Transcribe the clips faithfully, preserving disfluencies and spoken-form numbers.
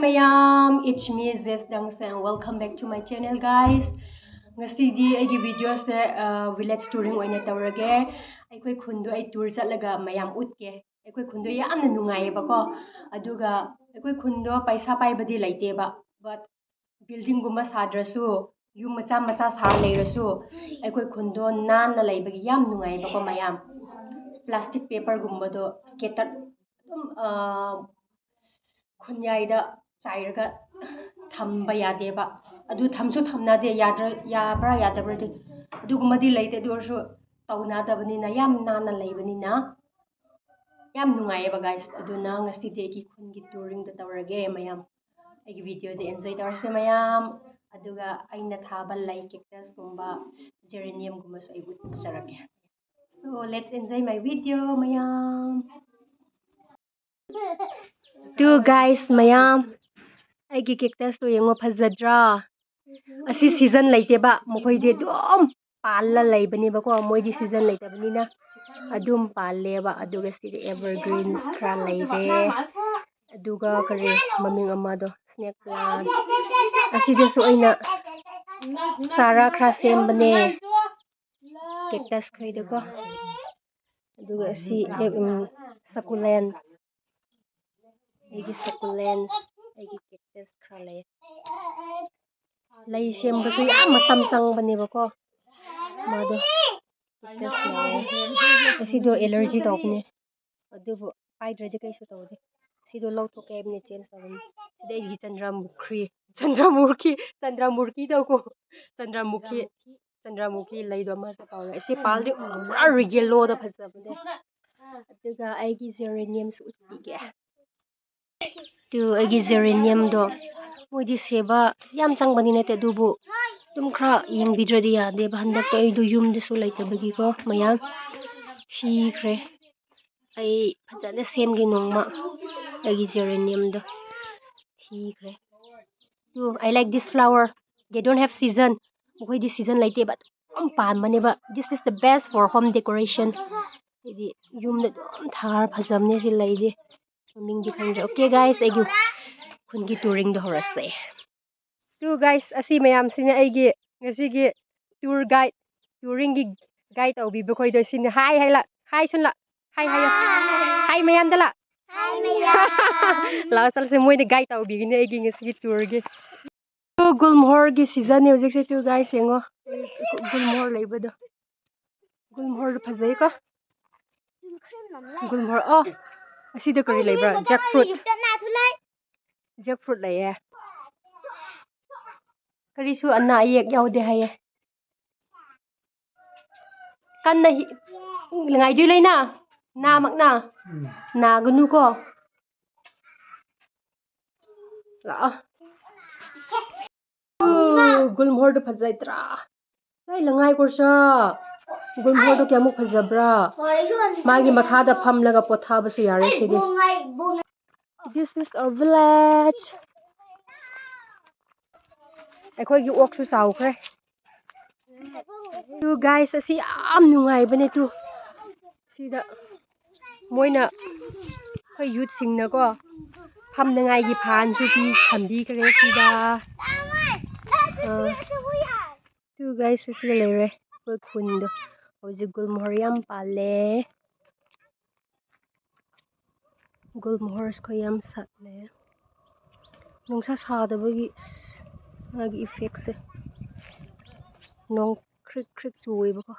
ꯃꯌꯥꯝ, it's me, Zes Dangsang. Welcome back to my channel, guys. ꯉꯁꯤꯗꯤ ꯑꯩꯒꯤ videoꯁꯦ, ꯑ, village touring ꯑꯣꯏꯅ ꯇꯧꯔꯒꯦ꯫ ꯑꯩꯈꯣꯏ ꯈꯨꯟꯗꯣ ꯑꯩ tour ꯆꯠꯂꯒ ꯃꯌꯥꯝ ꯎꯠꯀꯦ꯫ ꯑꯩꯈꯣꯏ ꯈꯨꯟꯗꯣ ꯌꯥꯝꯅ ꯅꯨꯡꯉꯥꯏꯌꯦꯕꯀꯣ꯫ ꯑꯗꯨꯒ ꯑꯩꯈꯣꯏ ꯈꯨꯟꯗꯣ ꯄꯩꯁꯥ ꯄꯥꯏꯕꯗꯤ ꯂꯩꯇꯦꯕ, but buildingꯒꯨꯝꯕ ꯁꯥꯗ꯭ꯔꯁꯨ, ꯌꯨꯝ ꯃꯆꯥ ꯃꯆꯥ ꯁꯥꯔ ꯂꯩꯔꯁꯨ, ꯑꯩꯈꯣꯏ ꯈꯨꯟꯗꯣ ꯅꯥꯟꯅ ꯂꯩꯕꯒꯤ ꯌꯥꯝ ꯅꯨꯡꯉꯥꯏꯌꯦꯕꯀꯣ ꯃꯌꯥꯝ꯫ Plastic paperꯒꯨꯝꯕꯗꯣ scattered ꯑꯗꯨꯝ, ꯑ, ꯈꯨꯟꯌꯥꯏꯗ ꯆꯥꯏꯔꯒ ꯊꯝꯕ ꯌꯥꯗꯦꯕ꯫ ꯑꯗꯨ ꯊꯝꯁꯨ ꯊꯝꯅꯗꯦ, ꯌꯥꯗ꯭ꯔ-, ꯌꯥꯕ꯭ꯔꯥ ꯌꯥꯗꯕ꯭ꯔꯥꯗꯤ ꯑꯗꯨꯒꯨꯝꯕꯗꯤ ꯂꯩꯇꯦ꯫ ꯑꯗꯨ ꯑꯣꯏꯔꯁꯨ ꯇꯧꯅꯗꯕꯅꯤꯅ, ꯌꯥꯝ ꯅꯥꯟꯅ ꯂꯩꯕꯅꯤꯅ ꯌꯥꯝ ꯅꯨꯡꯉꯥꯏꯌꯦꯕ, guys꯫ ꯑꯗꯨꯅ ꯉꯁꯤꯗꯤ ꯑꯩꯒꯤ ꯈꯨꯟꯒꯤ touringꯗꯣ ꯇꯧꯔꯒꯦ ꯃꯌꯥꯝ꯫ ꯑꯩꯒꯤ videoꯗ enjoy ꯇꯧꯔꯁꯦ ꯃꯌꯥꯝ꯫ ꯑꯗꯨꯒ ꯑꯩꯅ ꯊꯥꯕ ꯂꯩ, cactusꯀꯨꯝꯕ, geraniumꯒꯨꯝꯕꯁꯨ ꯑꯩ ꯎꯠꯆꯔꯛꯀꯦ꯫ So, let's enjoy my video, ꯃꯌꯥꯝ꯫ To guys, ꯃꯌꯥꯝ, ꯑꯩꯒꯤ cactusꯇꯣ ꯌꯦꯡꯉꯣ, ꯐꯖꯗ꯭ꯔꯥ? ꯑꯁꯤ season ꯂꯩꯇꯦꯕ, ꯃꯈꯣꯏꯗꯤ ꯑꯗꯨꯝ ꯄꯥꯜꯂ ꯂꯩꯕꯅꯦꯕꯀꯣ, ꯃꯣꯏꯗꯤ season ꯂꯩꯇꯕꯅꯤꯅ ꯑꯗꯨꯝ ꯄꯥꯜꯂꯦꯕ꯫ ꯑꯗꯨꯒ ꯁꯤꯗꯤ evergreens ꯈꯔ ꯂꯩꯔꯦ, ꯑꯗꯨꯒ ꯀꯔꯤ ꯃꯃꯤꯡ ꯑꯃꯗꯣ, snake plant꯫ ꯑꯁꯤꯗꯁꯨ ꯑꯩꯅ ꯆꯥꯔꯥ ꯈꯔ ꯁꯦꯝꯕꯅꯦ, cactus ꯈꯩꯗꯀꯣ꯫ ꯑꯗꯨꯒ ꯑꯁꯤ, ꯎꯝ, succulent, ꯑꯩꯒꯤ succulents, ꯑꯩꯒꯤ cactus ꯈꯔ ꯂꯩ꯫ ꯂꯩ ꯁꯦꯝꯕꯁꯨ ꯌꯥꯝ ꯃꯇꯝ ꯆꯪꯕꯅꯦꯕꯀꯣ ꯃꯥꯗꯣ꯫ Cactus ꯂꯩꯌꯦ꯫ ꯑꯁꯤꯗꯣ allergy ꯇꯧꯕꯅꯦ, ꯑꯗꯨꯕꯨ ꯄꯥꯏꯗ꯭ꯔꯗꯤ ꯀꯩꯁꯨ ꯇꯧꯗꯦ꯫ ꯁꯤꯗꯣ ꯂꯧꯊꯣꯛꯀꯦ ꯍꯥꯏꯕꯅꯦ, change ꯇꯧꯕꯅꯦ꯫ ꯁꯤꯗ ꯑꯩꯒꯤ ꯆꯟꯗ꯭ꯔꯃꯨꯈꯤ, ꯆꯟꯗ꯭ꯔꯃꯨꯈꯤ, ꯆꯟꯗ꯭ꯔꯃꯨꯔꯈꯤ ꯇꯧꯀꯣ, ꯆꯟꯗ꯭ꯔꯃꯨꯈꯤ, ꯆꯟꯗ꯭ꯔꯃꯨꯈꯤ ꯂꯩꯗꯣ ꯑꯃꯁꯨ ꯇꯧꯔꯦ꯫ ꯁꯤ ꯄꯥꯜꯗꯤ ꯄꯨꯔꯥ yellowꯗ ꯐꯖꯕꯅꯦ꯫ ꯑꯗꯨꯒ ꯑꯩꯒꯤ geraniumꯁꯨ ꯎꯠꯄꯤꯒꯦ꯫ ꯇꯨ, ꯑꯩꯒꯤ geraniumꯗꯣ, ꯃꯣꯏꯗꯤ ꯁꯦꯕꯥ ꯌꯥꯝ ꯆꯪꯕꯗꯤ ꯅꯠꯇꯦ, ꯑꯗꯨꯕꯨ ꯑꯗꯨꯝ ꯈꯔ ꯌꯦꯡꯕꯤꯗ꯭ꯔꯗꯤ ꯌꯥꯗꯦꯕ꯫ ꯍꯟꯗꯛꯇꯣ ꯑꯩꯗꯣ ꯌꯨꯝꯗꯁꯨ ꯂꯩꯇꯕꯒꯤꯀꯣ, ꯃꯌꯥꯝ ꯊꯤꯈ꯭ꯔꯦ꯫ ꯑꯩ ꯐꯖꯅ ꯁꯦꯝꯒꯦ ꯅꯣꯡꯃ, ꯑꯩꯒꯤ geraniumꯗꯣ ꯊꯤꯈ꯭ꯔꯦ꯫ ꯇꯨ, I like this flower. They don't have season. ꯃꯈꯣꯏꯗꯤ season ꯂꯩꯇꯦꯕ, ꯑꯗꯨꯝ ꯄꯥꯟꯕꯅꯦꯕ꯫ This is the best for home decoration. ꯍꯥꯏꯗꯤ ꯌꯨꯝꯗ ꯑꯗꯨꯝ ꯊꯥꯔ ꯐꯖꯕꯅꯦ ꯁꯤ ꯂꯩꯗꯤ꯫ ꯃꯃꯤꯡꯗꯤ ꯈꯪꯗ꯭ꯔꯦ꯫ Okay guys, ꯑꯩꯒꯤ ꯒꯤ ꯇꯨꯔꯤꯡꯗꯣ ꯍꯧꯔꯁꯦ꯫ ꯇꯨ ꯒꯥꯏꯁ, ꯑꯁꯤ ꯃꯌꯥꯝꯁꯤꯅ ꯑꯩꯒꯤ ꯉꯁꯤꯒꯤ ꯇꯨꯔ ꯒꯥꯏꯗ, ꯇꯨꯔꯤꯡꯒꯤ ꯒꯥꯏꯗ ꯇꯧꯕꯤꯕ ꯈꯣꯏꯗꯣ ꯁꯤꯅꯤ꯫ ꯍꯥꯏ ꯍꯥꯏꯂ, ꯍꯥꯏ ꯁꯨꯟꯂ, ꯍꯥꯏ ꯍꯥꯏꯌꯣ꯫ ꯍꯥꯏ ꯃꯌꯥꯝꯗ ꯂꯥ꯫ ꯍꯥꯏ ꯃꯌꯥꯝ꯫ ꯂꯥꯛꯑꯣ ꯆꯠꯂꯁꯦ, ꯃꯣꯏꯅ ꯒꯥꯏꯗ ꯇꯧꯕꯤꯒꯅꯤ ꯑꯩꯒꯤ ꯉꯁꯤꯒꯤ ꯇꯨꯔꯒꯤ꯫ ꯇꯨ ꯒꯨꯜꯃꯣꯍꯔꯒꯤ ꯁꯤꯖꯟꯅꯦ ꯍꯧꯖꯤꯛꯁꯦ꯫ ꯇꯨ ꯒꯥꯏꯁ ꯌꯦꯡꯉꯣ, ꯒꯨꯜꯃꯣꯍꯔ ꯂꯩꯕꯗꯣ꯫ ꯒꯨꯜꯃꯣꯍꯔ ꯐꯖꯩꯀꯣ꯫ ꯒꯨꯜꯃꯣꯍꯔ, ꯑꯣ, ꯑꯁꯤꯗ ꯀꯔꯤ ꯂꯩꯕ꯭ꯔꯥ? ꯖꯦꯛ ꯐ꯭ꯔꯨꯠ꯫ ꯖꯦꯛ ꯐ꯭ꯔꯨꯠ ꯂꯩꯌꯦ꯫ ꯀꯔꯤꯁꯨ ꯑꯅꯥ ꯑꯌꯦꯛ ꯌꯥꯎꯗꯦ ꯍꯥꯏꯌꯦ꯫ ꯀꯟꯅ ꯍꯤ-, ꯉꯥꯏꯗꯣꯏ ꯂꯩꯅ, ꯅꯥꯃꯛꯅ꯫ ꯎꯝ꯫ ꯅꯥꯒꯅꯨꯀꯣ꯫ ꯂꯥꯛꯑꯣ꯫ ꯎ, ꯒꯨꯜꯃꯣꯍꯔꯗꯣ ꯐꯖꯗ꯭ꯔꯥ? ꯅꯣꯏ ꯂꯉꯥꯏ ꯀꯣꯔꯁꯥ, ꯒꯨꯜꯃꯣꯍꯔꯗꯣ ꯀꯌꯥꯃꯨꯛ ꯐꯖꯕ꯭ꯔꯥ? ꯃꯥꯒꯤ ꯃꯈꯥꯗ ꯐꯝꯂꯒ ꯄꯣꯊꯥꯕꯁꯨ ꯌꯥꯔꯦ ꯁꯤꯗꯤ꯫ This is our village. ꯑꯩꯈꯣꯏꯒꯤ ꯑꯣꯛꯁꯨ ꯆꯥꯎꯈ꯭ꯔꯦ꯫ ꯇꯨ ꯒꯥꯏꯁ, ꯑꯁꯤ ꯌꯥꯝ ꯅꯨꯡꯉꯥꯏꯕꯅꯦ꯫ ꯇꯨ ꯁꯤꯗ ꯃꯣꯏꯅ, ꯑꯩꯈꯣꯏ ꯌꯨꯠꯁꯤꯡꯅꯀꯣ, ꯐꯝꯅꯉꯥꯏꯒꯤ ꯐꯥꯟꯁꯨ ꯄꯤ, ꯊꯝꯕꯤꯈ꯭ꯔꯦ ꯁꯤꯗ꯫ ꯑꯥ, ꯇꯨ ꯒꯥꯏꯁ, ꯑꯁꯤꯗ ꯂꯩꯔꯦ ꯑꯩꯈꯣꯏ ꯈꯨꯟꯗꯣ꯫ ꯍꯧꯖꯤꯛ ꯒꯨꯜꯃꯣꯍꯔ ꯌꯥꯝ ꯄꯥꯜꯂꯦ꯫ ꯒꯨꯜꯃꯣꯍꯔꯁꯈꯣꯏ ꯌꯥꯝ ꯁꯥꯠꯂꯦ꯫ ꯅꯨꯡꯁꯥ ꯁꯥꯗꯕꯒꯤ ꯃꯥꯒꯤ ꯏꯐꯦꯛꯁꯦ꯫ ꯅꯣꯡ ꯈ꯭ꯔꯤꯛ ꯈ꯭ꯔꯤꯛ ꯆꯨꯑꯦꯕꯀꯣ꯫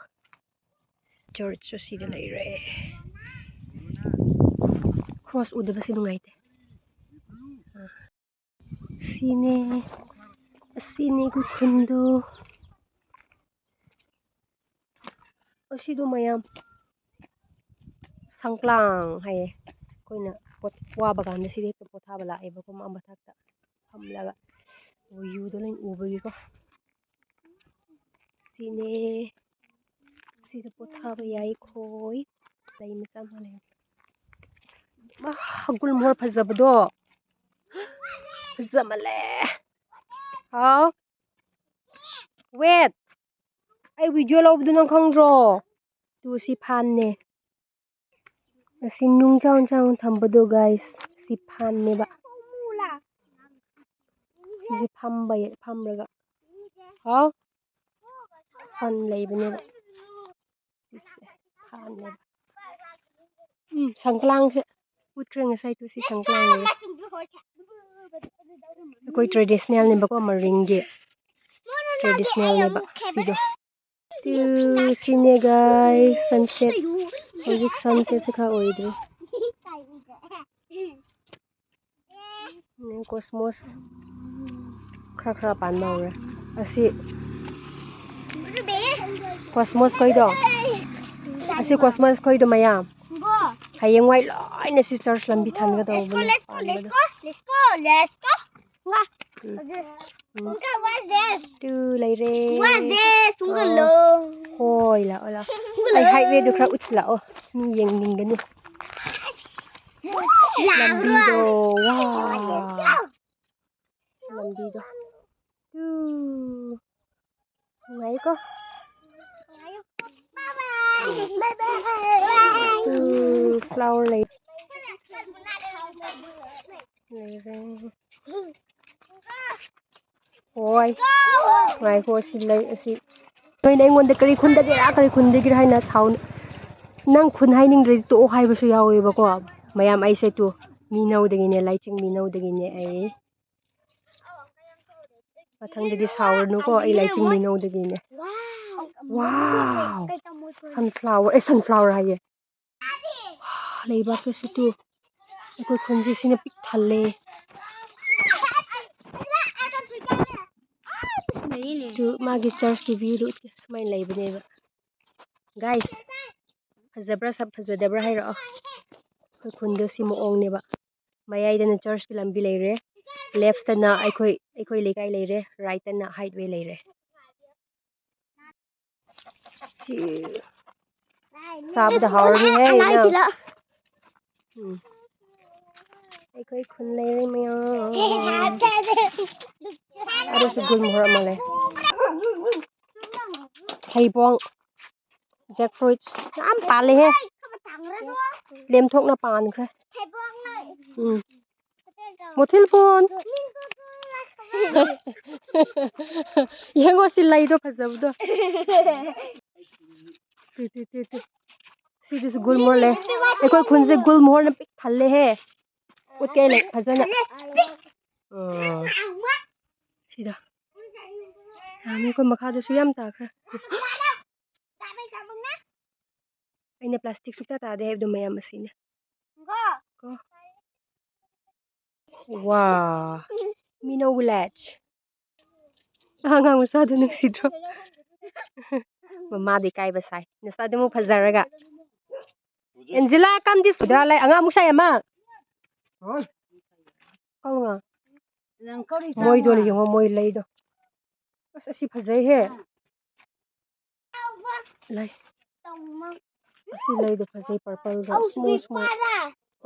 ꯆꯔꯆꯁꯨ ꯁꯤꯗ ꯂꯩꯔꯦ꯫ ꯀ꯭ꯔꯣꯁ ꯎꯗꯕꯁꯦ ꯅꯨꯡꯉꯥꯏꯇꯦ꯫ ꯑꯥ꯫ ꯁꯤꯅꯦ, ꯑꯁꯤꯅꯦ ꯑꯩꯈꯣꯏ ꯈꯨꯟꯗꯣ꯫ ꯑꯁꯤꯗꯣ ꯃꯌꯥꯝ ꯁꯪꯀ꯭ꯂꯥꯡ ꯍꯥꯏꯌꯦ꯫ ꯑꯩꯈꯣꯏꯅ ꯄꯣꯠ-, ꯋꯥꯕ ꯀꯥꯟꯗ ꯁꯤꯗ ꯍꯦꯛꯇ ꯄꯣꯊꯥꯕ ꯂꯥꯛꯑꯦꯕꯀꯣ, ꯃꯥ ꯃꯊꯛꯇ ꯐꯝꯂꯒ ꯚ꯭ꯌꯨꯗꯣ ꯂꯣꯏ ꯎꯕꯒꯤꯀꯣ꯫ ꯁꯤꯅꯦ꯫ ꯁꯤꯗ ꯄꯣꯊꯥꯕ ꯌꯥꯏ ꯑꯩꯈꯣꯏ꯫ ꯂꯩ ꯃꯆꯥ ꯑꯃ ꯂꯩ꯫ ꯑꯥ, ꯒꯨꯜꯃꯣꯍꯔ ꯐꯖꯕꯗꯣ꯫ ꯐꯖꯃꯜꯂꯦ꯫ ꯍꯥꯎ꯫ Wait꯫ ꯑꯩ ꯚꯤꯗꯤꯑꯣ ꯂꯧꯕꯗꯨ ꯅꯪ ꯈꯪꯗ꯭ꯔꯣ? ꯇꯨ ꯁꯤ ꯐꯥꯟꯅꯦ꯫ ꯑꯁꯤ ꯅꯨꯡ ꯆꯥꯎꯅ ꯆꯥꯎꯅ ꯊꯝꯕꯗꯣ, ꯒꯥꯏꯁ, ꯁꯤ ꯐꯥꯟꯅꯦꯕ꯫ ꯁꯤꯁꯦ ꯐꯝꯕ ꯐꯝꯔꯒ, ꯍꯥꯎ, ꯐꯟ ꯂꯩꯕꯅꯦꯕ꯫ ꯁꯤꯁꯦ ꯐꯟꯅꯦꯕ꯫ ꯎꯝ, ꯁꯪꯀ꯭ꯂꯥꯡꯁꯦ ꯎꯠꯈ꯭ꯔꯦ ꯉꯁꯥꯏ꯫ ꯇꯨ ꯁꯤ ꯁꯪꯀ꯭ꯂꯥꯡꯅꯦꯕ꯫ ꯑꯩꯈꯣꯏ ꯇ꯭ꯔꯦꯗꯤꯁꯅꯦꯜꯅꯦꯕꯀꯣ, ꯃꯔꯤꯡꯒꯤ ꯇ꯭ꯔꯦꯗꯤꯁꯅꯦꯜꯅꯦꯕ ꯁꯤꯗꯣ꯫ ꯇꯨ ꯁꯤꯅꯦ guys, sunset꯫ ꯍꯧꯖꯤꯛ sunsetꯁꯦ ꯈꯔ ꯑꯣꯏꯗ꯭ꯔꯤ꯫ ꯎꯝ, cosmos ꯈꯔ ꯈꯔ ꯄꯥꯟꯕ ꯍꯧꯔꯦ꯫ ꯑꯁꯤ cosmos ꯈꯣꯏꯗꯣ, ꯑꯁꯤ cosmos ꯈꯣꯏꯗꯣ ꯃꯌꯥꯝ ꯍꯌꯦꯡꯋꯥꯏ ꯂꯣꯏꯅ ꯁꯤ church ꯂꯝꯕꯤ ꯊꯟꯒꯗꯧꯕꯅꯦ ꯄꯥꯟꯕꯗꯣ꯫ ꯎꯝ꯫ ꯇꯨ ꯂꯩꯔꯦ꯫ ꯍꯣꯏ, ꯂꯥꯛꯑꯣ, ꯂꯥꯛꯑꯣ꯫ ꯑꯩ highwayꯗꯨ ꯈꯔ ꯎꯠꯁꯤꯜꯂꯛꯑꯣ, ꯃꯤ ꯌꯦꯡꯅꯤꯡꯒꯅꯤ꯫ ꯂꯝꯕꯤꯗꯣ, ꯋꯥ꯫ ꯂꯝꯕꯤꯗꯣ꯫ ꯇꯨ꯫ ꯅꯨꯡꯉꯥꯏꯀꯣ? ꯇꯨ, flower ꯂꯩ꯫ ꯂꯩꯔꯦ꯫ ꯍꯣꯏ꯫ ꯉꯥꯏꯈꯣ, ꯑꯁꯤ ꯂꯩ, ꯑꯁꯤ꯫ ꯅꯣꯏꯅ ꯑꯩꯉꯣꯟꯗ "ꯀꯔꯤ ꯈꯨꯟꯗꯒꯤꯔꯥ, ꯀꯔꯤ ꯈꯨꯟꯗꯒꯤꯔꯥ?" ꯍꯥꯏꯅ ꯁꯥꯎꯟ-, ꯅꯪ ꯈꯨꯟ ꯍꯥꯏꯅꯤꯡꯗ꯭ꯔꯗꯤ ꯇꯣꯛꯑꯣ ꯍꯥꯏꯕꯁꯨ ꯌꯥꯎꯋꯦꯕꯀꯣ꯫ ꯃꯌꯥꯝ, ꯑꯩꯁꯦ ꯇꯨ, ꯃꯤꯅꯧꯗꯒꯤꯅꯦ, ꯂꯥꯏꯆꯤꯡ ꯃꯤꯅꯧꯗꯒꯤꯅꯦ ꯑꯩ꯫ ꯃꯊꯪꯗꯗꯤ ꯁꯥꯎꯔꯅꯨꯀꯣ, ꯑꯩ ꯂꯥꯏꯆꯤꯡ ꯃꯤꯅꯧꯗꯒꯤꯅꯦ꯫ Wow! Sunflower, ꯑꯦ, sunflower ꯍꯥꯏꯌꯦ꯫ ꯂꯩꯕꯥꯛꯇꯁꯨ ꯇꯨ, ꯑꯩꯈꯣꯏ ꯈꯨꯟꯁꯦ ꯁꯤꯅ ꯄꯤꯛ ꯊꯜꯂꯦ꯫ ꯇꯨ, ꯃꯥꯒꯤ churchꯀꯤ viewꯗꯨ ꯁꯨꯃꯥꯏꯅ ꯂꯩꯕꯅꯦꯕ꯫ Guys, ꯐꯖꯕ꯭ꯔꯥ ꯁꯛ ꯐꯖꯗꯕ꯭ꯔꯥ ꯍꯥꯏꯔꯛꯑꯣ꯫ ꯑꯩꯈꯣꯏ ꯈꯨꯟꯗꯣ ꯁꯤ ꯃꯑꯣꯡꯅꯦꯕ꯫ ꯃꯌꯥꯏꯗꯅ churchꯀꯤ ꯂꯝꯕꯤ ꯂꯩꯔꯦ, leftꯇꯅ ꯑꯩꯈꯣꯏ, ꯑꯩꯈꯣꯏ ꯂꯩꯀꯥꯏ ꯂꯩꯔꯦ, rightꯇꯅ highway ꯂꯩꯔꯦ꯫ ꯁꯤ ꯆꯥꯕꯗ ꯍꯥꯎꯔꯅꯤꯍꯦ ꯅꯪ꯫ ꯎꯝ꯫ ꯑꯩꯈꯣꯏ ꯈꯨꯟ ꯂꯩꯔꯦ ꯃꯌꯥꯝ꯫ ꯑꯗꯨꯁꯨ ꯒꯨꯜ ꯃꯣꯍꯣꯔ ꯑꯃ ꯂꯩ꯫ ꯊꯩꯕꯣꯡ, jackfruit ꯌꯥꯝ ꯄꯥꯜꯂꯦꯍꯦ꯫ ꯂꯦꯝꯊꯣꯛꯅ ꯄꯥꯟꯈ꯭ꯔꯦ꯫ ꯎꯝ꯫ ꯃꯨꯊꯤꯜ ꯐꯣꯟ꯫ ꯌꯦꯡꯉꯣ ꯁꯤ ꯂꯩꯗꯣ ꯐꯖꯕꯗꯣ꯫ Two, two, two, two. ꯁꯤꯗꯁꯨ ꯒꯨꯜ ꯃꯣꯍꯣꯔ ꯂꯩ꯫ ꯑꯩꯈꯣꯏ ꯈꯨꯟꯁꯦ ꯒꯨꯜ ꯃꯣꯍꯣꯔꯅ ꯄꯤꯛ ꯊꯜꯂꯦꯍꯦ꯫ ꯎꯠꯀꯦ ꯂꯩ ꯐꯖꯅ꯫ ꯑꯣ꯫ ꯁꯤꯗ꯫ ꯌꯥꯝꯃꯤ, ꯑꯩꯈꯣꯏ ꯃꯈꯥꯗꯁꯨ ꯌꯥꯝ ꯇꯥꯈ꯭ꯔꯦ꯫ ꯑꯩꯅ ꯄ꯭ꯂꯥꯁꯇꯤꯛ ꯁꯨꯛꯇꯥ ꯇꯥꯗꯦ ꯍꯥꯏꯕꯗꯣ ꯃꯌꯥꯝ ꯑꯁꯤꯅꯦ꯫ ꯀꯣ꯫ ꯋꯥ꯫ ꯃꯤꯅꯣ ꯚꯤꯂꯦꯖ꯫ ꯑꯉꯥꯡ ꯃꯆꯥꯗꯨ ꯅꯨꯡꯁꯤꯗ꯭ꯔꯣ? ꯃꯃꯥꯗꯤ ꯏꯀꯥꯏꯕ ꯁꯥꯏ꯫ ꯅꯆꯥꯗꯨꯃꯨꯛ ꯐꯖꯔꯒ꯫ Angela, come this way꯫ ꯑꯉꯥꯡ ꯑꯃꯨꯛ ꯁꯥꯏ ꯑꯃ꯫ ꯀꯧꯔꯣ꯫ ꯃꯣꯏꯗꯣ ꯌꯦꯡꯉꯣ, ꯃꯣꯏ ꯂꯩꯗꯣ꯫ ꯑꯁ, ꯑꯁꯤ ꯐꯖꯩꯍꯦ꯫ ꯂꯩ꯫ ꯑꯁꯤ ꯂꯩꯗꯣ ꯐꯖꯩ, purple ꯒ small small꯫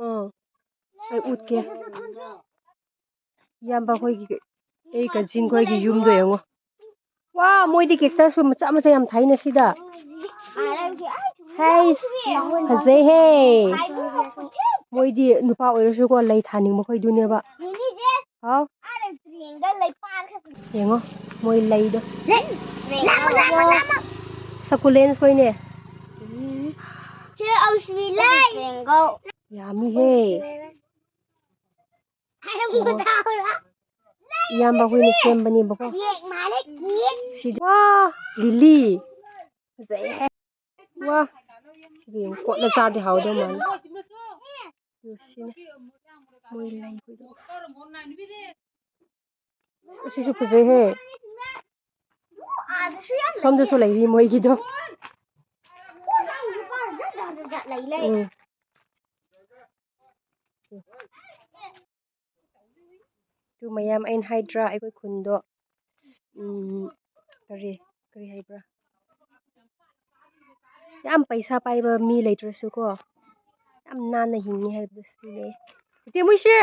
ꯑꯥ꯫ ꯑꯩ ꯎꯠꯀꯦ꯫ ꯏꯌꯥꯝꯕ ꯈꯣꯏꯒꯤ, ꯑꯩ cousin ꯈꯣꯏꯒꯤ ꯌꯨꯝꯗꯣ ꯌꯦꯡꯉꯣ꯫ ꯋꯥ, ꯃꯣꯏꯗꯤ cactus ꯁꯨ ꯃꯆꯥ ꯃꯆꯥ ꯌꯥꯝ ꯊꯥꯏꯅ ꯁꯤꯗ꯫ ꯍꯩꯁ, ꯐꯖꯩꯍꯦ꯫ ꯃꯣꯏꯗꯤ ꯅꯨꯄꯥ ꯑꯣꯏꯔꯁꯨꯀꯣ ꯂꯩ ꯊꯥꯅꯤꯡꯕ ꯈꯣꯏꯗꯨꯅꯦꯕ꯫ ꯍꯥꯎ꯫ ꯌꯦꯡꯉꯣ, ꯃꯣꯏ ꯂꯩꯗꯣ꯫ Succulents ꯈꯣꯏꯅꯦ꯫ ꯌꯥꯝꯃꯤꯍꯦ꯫ ꯏꯌꯥꯝꯕ ꯍꯣꯏꯅ ꯁꯦꯝꯕꯅꯦꯕꯀꯣ꯫ ꯁꯤꯗꯤ ꯋꯥ, lily꯫ ꯐꯖꯩꯍꯦ꯫ ꯋꯥ꯫ ꯁꯤꯗꯤ ꯌꯦꯡꯉꯨ, ꯀꯣꯠꯂ ꯆꯥꯔꯗꯤ ꯍꯥꯎꯗꯧ ꯃꯥꯜꯂꯤ꯫ ꯑꯗꯨ ꯁꯤꯅ ꯃꯣꯏ ꯂꯩ ꯍꯣꯏꯗꯣ꯫ ꯑꯁꯤꯁꯨ ꯐꯖꯩꯍꯦ꯫ ꯁꯣꯝꯗꯁꯨ ꯂꯩꯔꯤ ꯃꯣꯏꯒꯤꯗꯣ꯫ ꯎꯝ꯫ ꯑꯗꯨ ꯃꯌꯥꯝ ꯑꯩꯅ ꯍꯥꯏꯗ꯭ꯔꯥ, ꯑꯩꯈꯣꯏ ꯈꯨꯟꯗꯣ, ꯎꯝ, ꯀꯔꯤ, ꯀꯔꯤ ꯍꯥꯏꯕ꯭ꯔꯥ? ꯌꯥꯝ ꯄꯩꯁꯥ ꯄꯥꯏꯕ ꯃꯤ ꯂꯩꯇ꯭ꯔꯁꯨꯀꯣ, ꯌꯥꯝ ꯅꯥꯟꯅ ꯍꯤꯡꯉꯤ ꯍꯥꯏꯕꯗꯨ ꯁꯤꯅꯦ꯫ ꯏꯆꯦ ꯃꯣꯏꯁꯦ!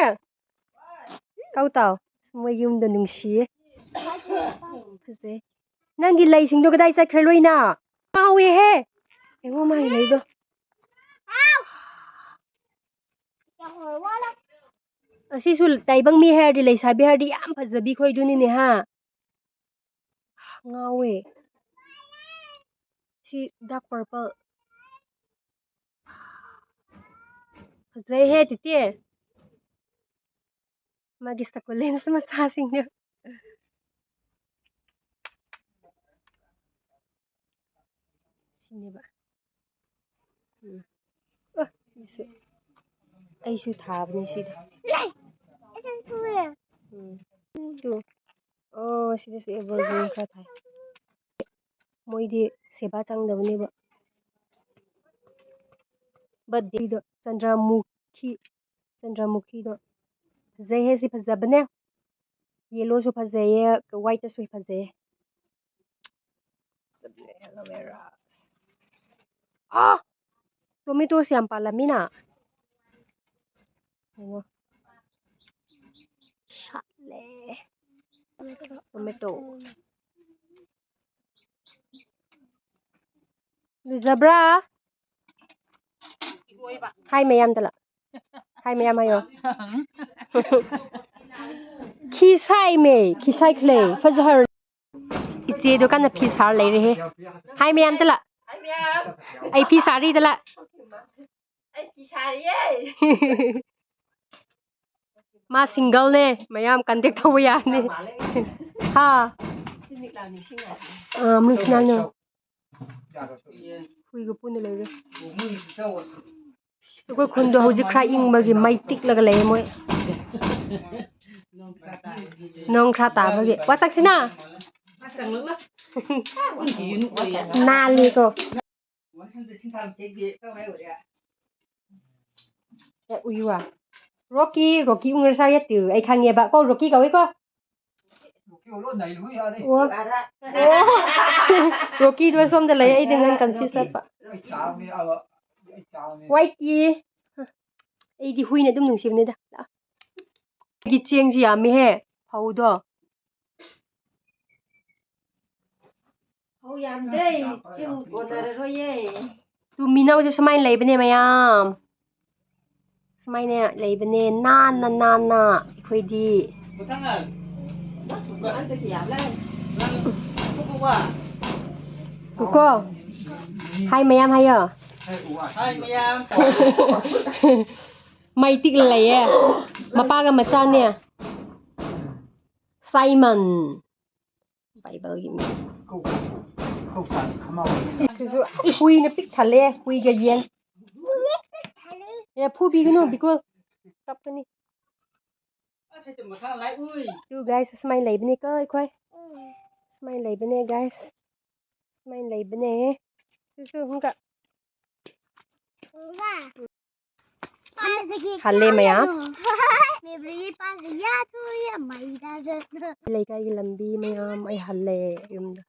ꯀꯧ ꯇꯥꯎ꯫ ꯃꯣꯏ ꯌꯨꯝꯗ ꯅꯨꯡꯁꯤꯌꯦ꯫ ꯐꯖꯩ꯫ ꯅꯪꯒꯤ ꯂꯩꯁꯤꯡꯗꯣ ꯀꯗꯥꯏ ꯆꯠꯈ꯭ꯔꯦ ꯂꯣꯏꯅ? ꯉꯥꯎꯋꯦꯍꯦ! ꯌꯦꯡꯉꯣ ꯃꯥꯒꯤ ꯂꯩꯗꯣ꯫ ꯑꯁꯤꯁꯨ ꯇꯥꯏꯕꯪ ꯃꯤ ꯍꯥꯏꯔꯗꯤ, ꯂꯩꯁꯥꯕꯤ ꯍꯥꯏꯔꯗꯤ ꯌꯥꯝ ꯐꯖꯕꯤ ꯈꯣꯏꯗꯨꯅꯤꯅꯦ ꯍꯥ꯫ ꯉꯥꯎꯋꯦ꯫ ꯁꯤ dark purple꯫ ꯐꯖꯩꯍꯦ ꯇꯤꯇꯤ꯫ ꯃꯥꯒꯤ succulents ꯃꯆꯥꯁꯤꯡꯗꯣ꯫ ꯁꯤꯅꯦꯕ꯫ ꯎꯝ꯫ ꯑ, ꯁꯤꯁꯦ꯫ ꯑꯩꯁꯨ ꯊꯥꯕꯅꯤ ꯁꯤꯗ꯫ ꯎꯝ꯫ ꯇꯨ꯫ ꯑꯣ, ꯁꯤꯗꯁꯨ evergreen ꯈꯔ ꯊꯥꯏ꯫ ꯃꯣꯏꯗꯤ ꯁꯦꯕꯥ ꯆꯪꯗꯕꯅꯦꯕ꯫ But ꯗꯤꯗꯣ ꯆꯟꯗ꯭ꯔꯃꯨꯈꯤ, ꯆꯟꯗ꯭ꯔꯃꯨꯈꯤꯗꯣ ꯐꯖꯩꯍꯦ, ꯁꯤ ꯐꯖꯕꯅꯦ꯫ Yellowꯁꯨ ꯐꯖꯩꯌꯦ, whiteꯇꯁꯨ ꯐꯖꯩꯌꯦ꯫ ꯐꯖꯕꯅꯦ, aloe vera꯫ ꯑꯥ! Tomatoes ꯌꯥꯝ ꯄꯥꯜꯂꯝꯃꯤꯅ꯫ ꯌꯦꯡꯉꯣ꯫ ꯁꯥꯠꯂꯦ꯫ Tomato꯫ ꯂꯨꯖꯕ꯭ꯔꯥ? ꯍꯥꯏ ꯃꯌꯥꯝꯗ ꯂꯥꯛ꯫ ꯍꯥꯏ ꯃꯌꯥꯝ ꯍꯥꯏꯌꯣ꯫ ꯈꯤꯁꯥꯏꯃꯦ, ꯈꯤꯁꯥꯏ ꯈ꯭ꯂꯦ, ꯐꯖꯍꯔ꯫ ꯏꯆꯦꯗꯣ ꯀꯟꯅ ꯐꯤ ꯁꯥꯔ ꯂꯩꯔꯦꯍꯦ꯫ ꯍꯥꯏ ꯃꯌꯥꯝꯗ ꯂꯥꯛ꯫ ꯑꯩ ꯐꯤ ꯁꯥꯔꯤꯗ ꯂꯥꯛ꯫ ꯑꯩ ꯐꯤ ꯁꯥꯔꯤꯌꯦ꯫ ꯃꯥ singleꯅꯦ, ꯃꯌꯥꯝ contact ꯇꯧꯕ ꯌꯥꯅꯤ꯫ ꯍꯥ? ꯑꯥ, ꯃꯤꯁꯅꯥꯅꯣ꯫ ꯍꯨꯏꯒ ꯄꯨꯟꯅ ꯂꯩꯔꯦ꯫ ꯑꯩꯈꯣꯏ ꯈꯨꯟꯗꯣ ꯍꯧꯖꯤꯛ ꯈꯔ ꯏꯪꯕꯒꯤ ꯃꯩ ꯇꯤꯛꯂꯒ ꯂꯩꯌꯦ ꯃꯣꯏ꯫ ꯅꯣꯡ ꯈꯔ ꯇꯥꯕꯒꯤ꯫ ꯋꯥ ꯆꯥꯛꯁꯤꯅ꯫ ꯅꯥꯜꯂꯤꯀꯣ꯫ ꯑꯦ, ꯎꯏꯌꯨ ꯍꯥ꯫ ꯔꯣꯀꯤ, ꯔꯣꯀꯤ ꯎꯅꯔꯁꯥ ꯌꯦꯠꯇꯨ꯫ ꯑꯩ ꯈꯪꯉꯦꯕ꯫ ꯀꯣ, ꯔꯣꯀꯤ ꯀꯧꯏꯀꯣ꯫ ꯑꯣ꯫ ꯑꯣ꯫ ꯔꯣꯀꯤꯗꯣ ꯁꯣꯝꯗ ꯂꯩ꯫ ꯑꯩꯗꯤ ꯅꯪ confuse ꯆꯠꯄ꯫ ꯋꯥꯏꯀꯤ꯫ ꯑꯩꯗꯤ ꯍꯨꯏꯅ ꯑꯗꯨꯝ ꯅꯨꯡꯁꯤꯕꯅꯤꯗ꯫ ꯑꯩꯒꯤ ꯆꯦꯡꯁꯤ ꯌꯥꯝꯃꯤꯍꯦ꯫ ꯐꯧꯗꯣ꯫ ꯐꯧ ꯌꯥꯝꯗ꯭ꯔꯦ꯫ ꯆꯦꯡ ꯀꯣꯟꯅꯔꯔꯣꯏꯌꯦ꯫ ꯇꯨ ꯃꯤꯅꯧꯁꯦ ꯁꯨꯃꯥꯏꯅ ꯂꯩꯕꯅꯦ ꯃꯌꯥꯝ꯫ ꯁꯨꯃꯥꯏꯅ ꯂꯩꯕꯅꯦ, ꯅꯥꯟꯅ ꯅꯥꯟꯅ ꯑꯩꯈꯣꯏꯗꯤ꯫ ꯀꯣ, ꯍꯥꯏ ꯃꯌꯥꯝ ꯍꯥꯏꯌꯣ꯫ ꯍꯥꯏ ꯃꯌꯥꯝ꯫ ꯃꯩ ꯇꯤꯛꯂ ꯂꯩꯌꯦ꯫ ꯃꯄꯥꯒ ꯃꯆꯥꯅꯦ꯫ ꯁꯥꯏꯃꯟ꯫ ꯕꯥꯏꯕꯜꯒꯤ ꯃꯤ꯫ ꯁꯤꯁꯨ ꯑꯁ, ꯍꯨꯏꯅ ꯄꯤꯛ ꯊꯜꯂꯦ, ꯍꯨꯏꯒ ꯌꯦꯟ꯫ ꯑꯦ, ꯐꯨꯕꯤꯒꯅꯨ, ꯕꯤꯀꯨꯜ꯫ ꯀꯞꯀꯅꯤ꯫ ꯇꯨ, ꯒꯥꯏꯁ, ꯁꯨꯃꯥꯏꯅ ꯂꯩꯕꯅꯦꯀꯣ ꯑꯩꯈꯣꯏ꯫ ꯁꯨꯃꯥꯏꯅ ꯂꯩꯕꯅꯦ, ꯒꯥꯏꯁ꯫ ꯁꯨꯃꯥꯏꯅ ꯂꯩꯕꯅꯦ꯫ ꯁꯤꯁꯨ ꯑꯃꯨꯛꯀ ꯍꯜꯂꯦ ꯃꯌꯥꯝ꯫ ꯂꯩꯀꯥꯏꯒꯤ ꯂꯝꯕꯤ ꯃꯌꯥꯝ ꯑꯩ ꯍꯜꯂꯦ ꯌꯨꯝꯗ꯫